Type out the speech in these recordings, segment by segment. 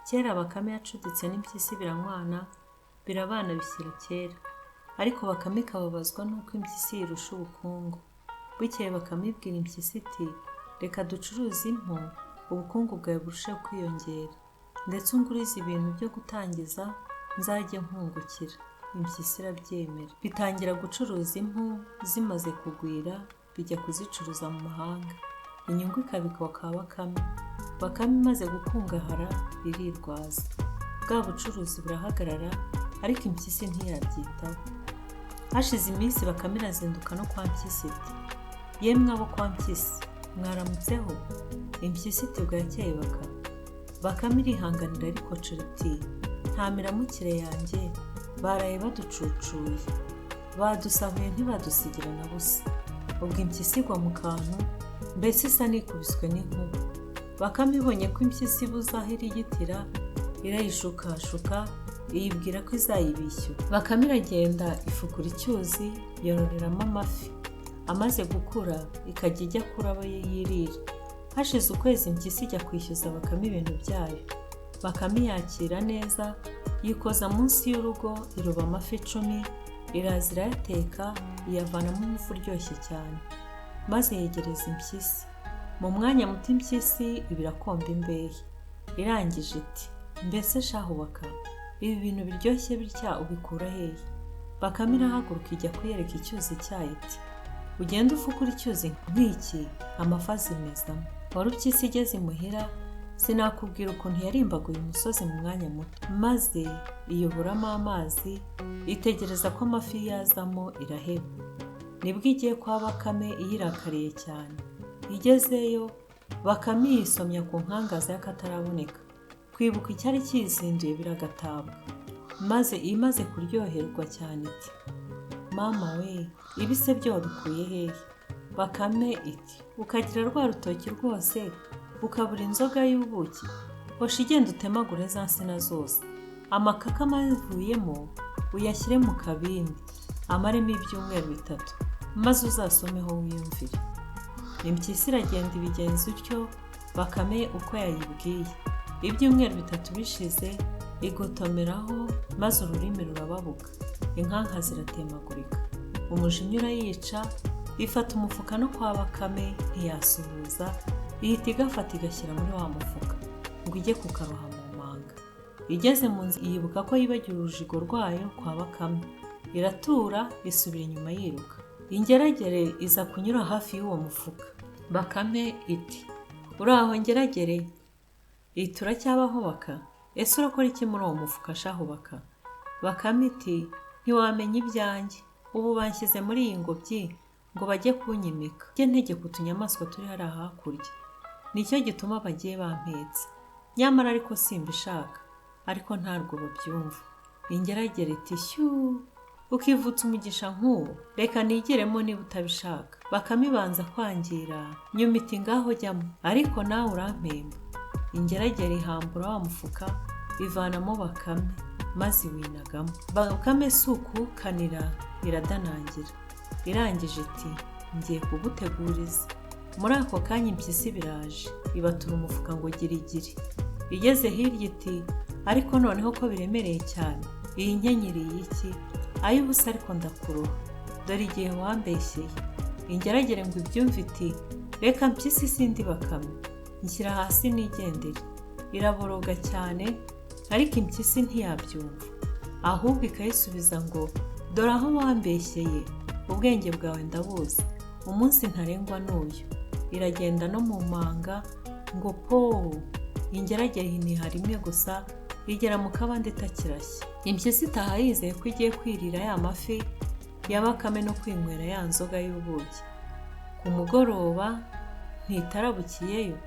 Kera Bakame yacuditse n'impyisi biranywana, birabana bishyira kera. Ariko Bakame ikababazwa n'uko impyisi yirusha ubukungu. Bukeye Bakame ibwira impyisi iti: "Reka ducuruze impu, ubukungu bwawe burusheho kwiyongera. Ndetse ungurize ibintu byo gutangiza nzajye nkungukira." Impyisi irabyemera. Bitangira gucuruza impu, zimaze kugwira bijya kuzicuruza mu mahanga. Inyungu ikabikwa kwa Bakame. Bakame imaze gukungahara irirwaza. Bwa bucuruzi burahagarara, ariko impyisi ntiyabyitaho. Hashize iminsi Bakame irazinduka no kwa Mpyisi iti: "Yemwe abo kwa Mpyisi, mwaramutseho?" Impyisi iti: "Bwakeye Baka." Bakame irihanganira arikocora iti: "Nta miramukire yanjye, baraye baducucuye. Badusahuye ntibadusigira na busa." Ubwo impyisi igwa mu kantu, mbese isa n'ikubiswe n'inkuba. Bakame ibonye ko impyisi ibuze aho irigitira, irayishukashuka, iyibwira ko izayibishyura. Bakame iragenda ifukura icyuzi, yororeramo amafi. Amaze gukura ikajya ijya kuroba ayo yirira. Hashize ukwezi impyisi ijya kwishyuza Bakame ibintu byayo. Bakame yakira neza, yikoza munsi y'urugo, iroba amafi 10, iraza irayateka, iyavanamo umufu uryoshye cyane. Maze yegereza impyisi. Mu mwanya muto impyisi iba irakomba imbehe. Irangije iti: "Mbese shahu Baka, ibi bintu biryoshye bitya ubikura hehe?" Bakame irahaguruka ijya kuyereka icyuzi cyayo iti: "Ugende ufukure icyuzi nk'iki, amafi azimezamo." Warupyisi igeze imuhira, sinakubwira ukuntu yarimbaguye umusozi mu mwanya muto. Maze iyoboramo amazi, itegereza ko amafi yazamo iraheba. Nibwo igiye kwa Bakame iyirakariye cyane. Igezeyo, Bakame yisomya ku nkangaza y'akataraboneka. Kwibuka icyari kiyizinduye biragatabwa. Maze imaze kuryoherwa cyane iti: "Mama we, ibi se byo wabikuye hehe?" Bakame iti: "Ukagira rwa rutoki rwose, ukabura inzoga y'ubuki? Hoshi igenda utemagure za nsina zose. Amakakama avuyemo uyashyire mu kabindi, amaremo ibyumweru 3, maze uzasomeho wiyumvire." Impyisi iragenda ibigenza utyo Bakame uko yayibwiye. Ibyumweru 3 bishize igotomeraho, maze ururimi rurababuka, inkanka ziratemagurika. Umujinya urayica, ifata umufuka no kwa Bakame ntiyasuhuza, ihita igafata igashyira muri wa mufuka ngo ijye kukaroha mu manga. Igeze mu nzu yibuka ko yibagiwe urujigo rwayo kwa Bakame. Iratura isubira inyuma yiruka. Ingeragere iza kunyura hafi y'uwo mufuka. Bakame iti: "Uraho ngeragere?" Iti: "Uracyabaho Baka? Ese urakora iki muri uwo mufuka shahu Baka?" Bakame iti: "Ntiwamenya ibyanjye. Ubu banshyize muri iyi ngobyi ngo bajye kunyimika. Njye ntegeka utunyamaswa turi hariya hakurya. Nicyo gituma bagiye bampetse. Nyamara ariko simbishaka, ariko ntabwo babyumva." Ingeragere iti: "Shyuu, ukivutsa umugisha nk'uwo, reka nigiremo niba utabishaka." Bakame ibanza kwangira, nyuma iti: "Ngaho jyamo, ariko nawe urampemba." Ingeragere ihambura wa mufuka, ivanamo Bakame, maze iwinagamo. Bakame si ukukanira, iradanangira. Irangije iti: "Ngiye kuguteguriza." Muri ako kanya impyisi biraje, ibatura umufuka ngo girigiri. Igeze hirya iti: "Ariko noneho ko biremereye cyane, iyi nkenyeri iki? Ay'ubusa ariko ndakuroha. Dore igihe wambeshyeye." Ingeragere ngo ibyumve iti: "Reka mpyisi sindi Bakame, nshyira hasi nigendere." Iraboroga cyane, ariko impyisi ntiyabyumva. Ahubwo ikayisubiza ngo: "Dore aho wambeshyeye, ubwenge bwawe ndabuzi, umunsi ntarengwa n'uyu." Iragenda no mu manga ngo po! Ingeragere iniha rimwe gusa, igera mu kabande itakirashya. Impyisi itaha yizeye ko igiye kwirira ya mafi ya Bakame no kwinywera ya nzoga y'ubuki. Ku mugoroba ntitarabukiyeyo,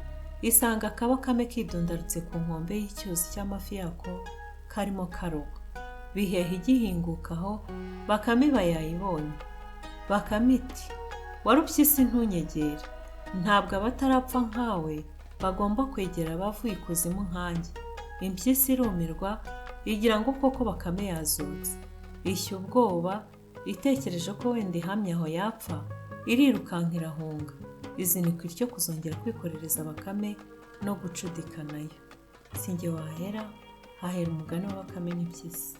isanga akabakame kidundarutse ku nkombe y'icyuzi cy'amafi yako karimo karoba. Biheha igihingukaho, Bakame iba yayibonye. Bakame iti: "Warupyisi ntunyegere, ntabwo abatarapfa nkawe bagomba kwegera abavuye ikuzimu nkanjye." Impyisi irumirwa, igira ngo koko Bakame yazutse. Ishya ubwoba, itekereje ko wenda ihamye aho yapfa, irirukanka irahunga. Izinikwa ityo kuzongera kwikorereza Bakame no gucudika nayo. Si njye wahera, hahera umugani wa Bakame n'impyisi.